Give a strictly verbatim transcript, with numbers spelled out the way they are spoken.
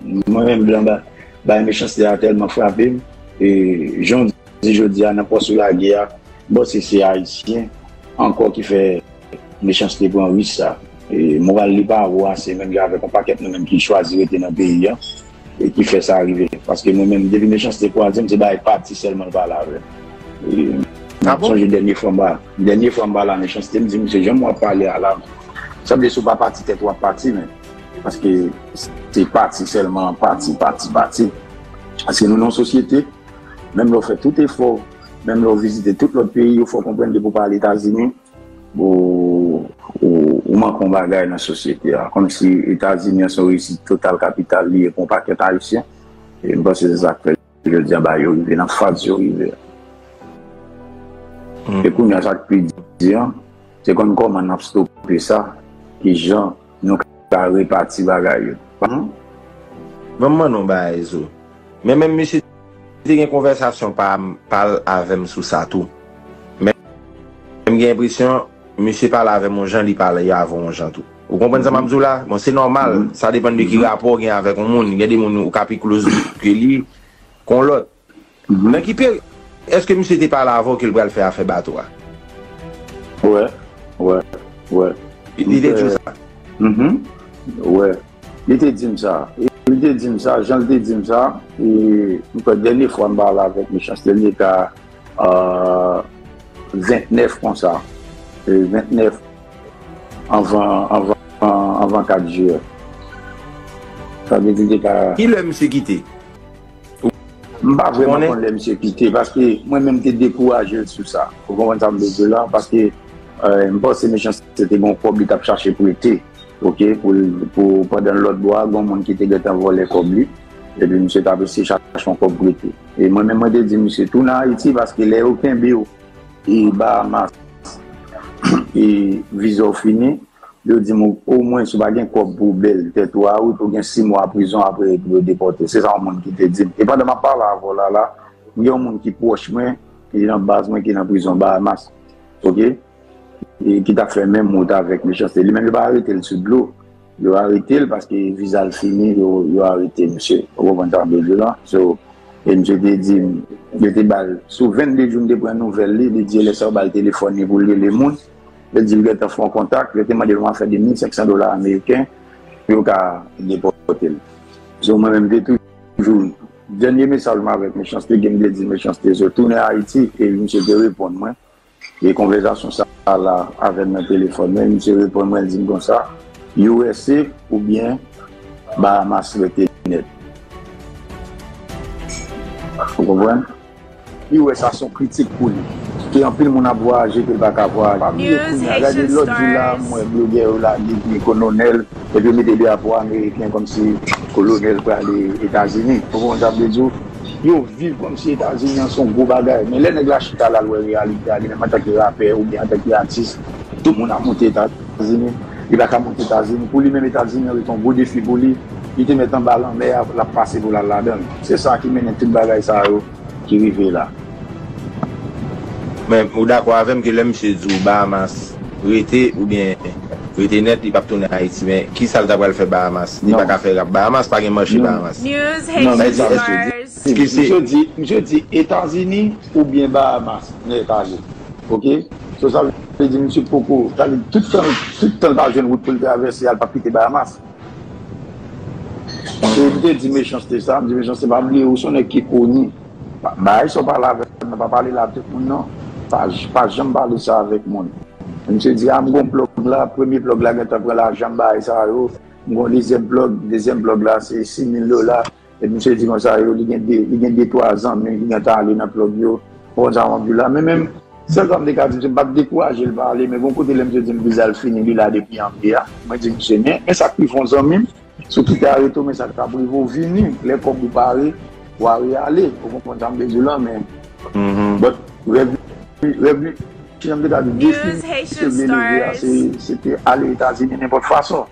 Mwen menm, blan ba, bay Mechanste a tèlman frape m. E jan w di jodi a, nan pòs ou lage a, m panse se Ayisyen ankò ki fè Mechanste pran risk sa. E moral li pa wo ase menm jan avèk yon pakèt nou menm ki chwazi rete nan peyi a e ki fè sa rive. Paske mwen menm, depi Mechanste kwaze m, se bay pati sèlman l pale avè m. E m ap sonje dènye fwa m pa, dènye fwa m pale a Mechanste, m di misye, jan w ap pale a la, sanble si w pa pati tèt w ap pati, men. Paske se pati sèlman, pati, pati, pati. Paske nou nan yon sosyete, menm lè w fè tout efò, menm lè w vizite tout lòt peyi, ou fè w konprann depi w pa al Etazini, ou, ou, ou manke yon bagay nan sosyete a. Kòmsi Etazini an se yon reyisit total kapital li ye pou yon pakèt Ayisyen. E m panse se sa k fè jodi a bagay yo rive nan faz yo rive a. E kounye a sa k pi di an, se konn kòman n ap stope sa, kijan nou ka repati bagay yo. Ban m mande w bagay, Zo. Men menm misye te gen konvèsasyon pa, pa l avè m sou sa tou. Men m gen enpresyon, misye pale avè m yon jan, li pale avè w yon jan tou. Ou konprann sa m ap di w la? Bon, se nòmal, sa depann de ki rapò w gen avèk yon moun. Gen de moun ou ka pi close ke li, kon lòt. Nan ki peryòd èske misye te pale avè w ke l pral fè afè bato a? Wè, wè, wè. Li te di w sa? Wè. Li te di m sa. Li te di m sa, jan l te di m sa, e m kwè dènye fwa m pale avèk Mechanste, li te ka vennèf konsa. Vennèf anvan, anvan, anvan kat jiyè. Sa vle di li te ka. Ki lè misye kite? M pa vrèman konn lè misye kite, paske mwen menm m te dekouraje l sou sa. Ou konprann sa m vle di w la? Paske m panse Mechanste te gen yon kòb li t ap chache prete, oke, pou, pou pandan lòt bò a, gen yon moun ki te gentan vòlè kòb li, epi misye t ap eseye chache yon kòb prete. E mwen menm, mwen te di misye, tounen Ayiti, paske lè yo kenbe w, e Bahamas, e viza w fini, yo di m, omwen, si w pa gen kòb pou w bèl tèt ou a, wi, pou w gen sis mwa prizon apre pou yo depòte w. Se sa yon moun ki te di m. E pandan m ap pale avè w la, la, m gen yon moun ki pwòch mwen, ki nan baz mwen, ki nan prizon Bahamas. Oke? E ki t ap fè menm wout avèk Mechanste. Li menm, yo pa arete l sou dlo. Yo arete l paske viza l fini, yo, yo arete misye. Ou konprann sa m vle di w la? So, e misye te di m, yo te ba l, sou vennde jou m te pran nouvèl li, li di lè sa yo ba l telefòn li pou l rele moun. Li di l gentan fè yon kontak, yo te mande l yon afè de mil senk san dola ameriken pou yo ka depòte l. So, mwen menm, m te toujou, dènye mesaj mwen avèk Mechanste, gen m te di Mechanste, so, tounen Ayiti, e misye te reponn mwen. E konvèsasyon sa la avè m nan telefòn, men misye reponn mwen, li di m konsa, U S A oubyen Bahamas rete nèt. Ou konprann? U S A se yon kritik pou li. Ke anpil moun ap vwayaje, ke l pa ka vwayaje. Pa bliye kounye a, gade lòt jou la, m wè blogè yo lage vye kolonèl, epi yo mete drapo ameriken kòmsi kolonèl prale Etazini. Ou konprann sa m vle di w? Yo viv kòmsi Etazini an se yon gwo bagay. Men lè nèg la chita la, l wè reyalite a, li menm antanke rapè oubyen antanke atis, tout moun ap monte Etazini. Li pa ka monte Etazini. Pou li menm, Etazini an rete yon gwo defi pou li. Li te mèt anba lanmè a, l ap pase pou l al ladan l. Se sa ki mennen tout bagay sa yo ki rive la. Men, ou dakò avè m ke lè misye di w Bahamas rete oubyen rete nèt, li p ap tounen Ayiti, men kisa l ta pral fè Bahamas? Li pa ka fè rap Bahamas, pa gen mache Bahamas. News, Haitian Stars. Misye di, misye di Etazini oubyen Bahamas nèt ale. Oke? So sa vle di misye poko, sa vle di tout tan, tout tan l pa jwenn wout pou l travèse a, l p ap kite Bahamas. E m te di Mechanste sa, m di Mechanste pa bliye ou se yon nèg ki koni. Bagay sa w pale avèk moun nan, pa pale la tout moun non. Pa, pa janm pale sa avèk moun. Misye di a m gon plòg la, premye plòg la gentan pran lajan m bay sa yo. M gon dezyèm plòg, dezyèm plòg la se sis mil dola. Epi misye di konsa yo, li gen de, li gen de twa zanmi ki gentan ale nan plòg yo. Ou konn sa m ap di w la. Men menm, sèl sa m te ka di misye, m pa t dekouraje l pale, men gon kote lè misye di m viza l fini, li la depi an me a. Mwen di misye, men, men sa k rive yon zanmi m, si w kite arete w, men sa k ap rive w vini, lè kòb ou pare, w a reyale. Ou konprann sa m vle di w la, men. But, rèv li, rèv li, jan m te ka di, defi misye vle leve a, se, se te ale Etazini nenpòt fason.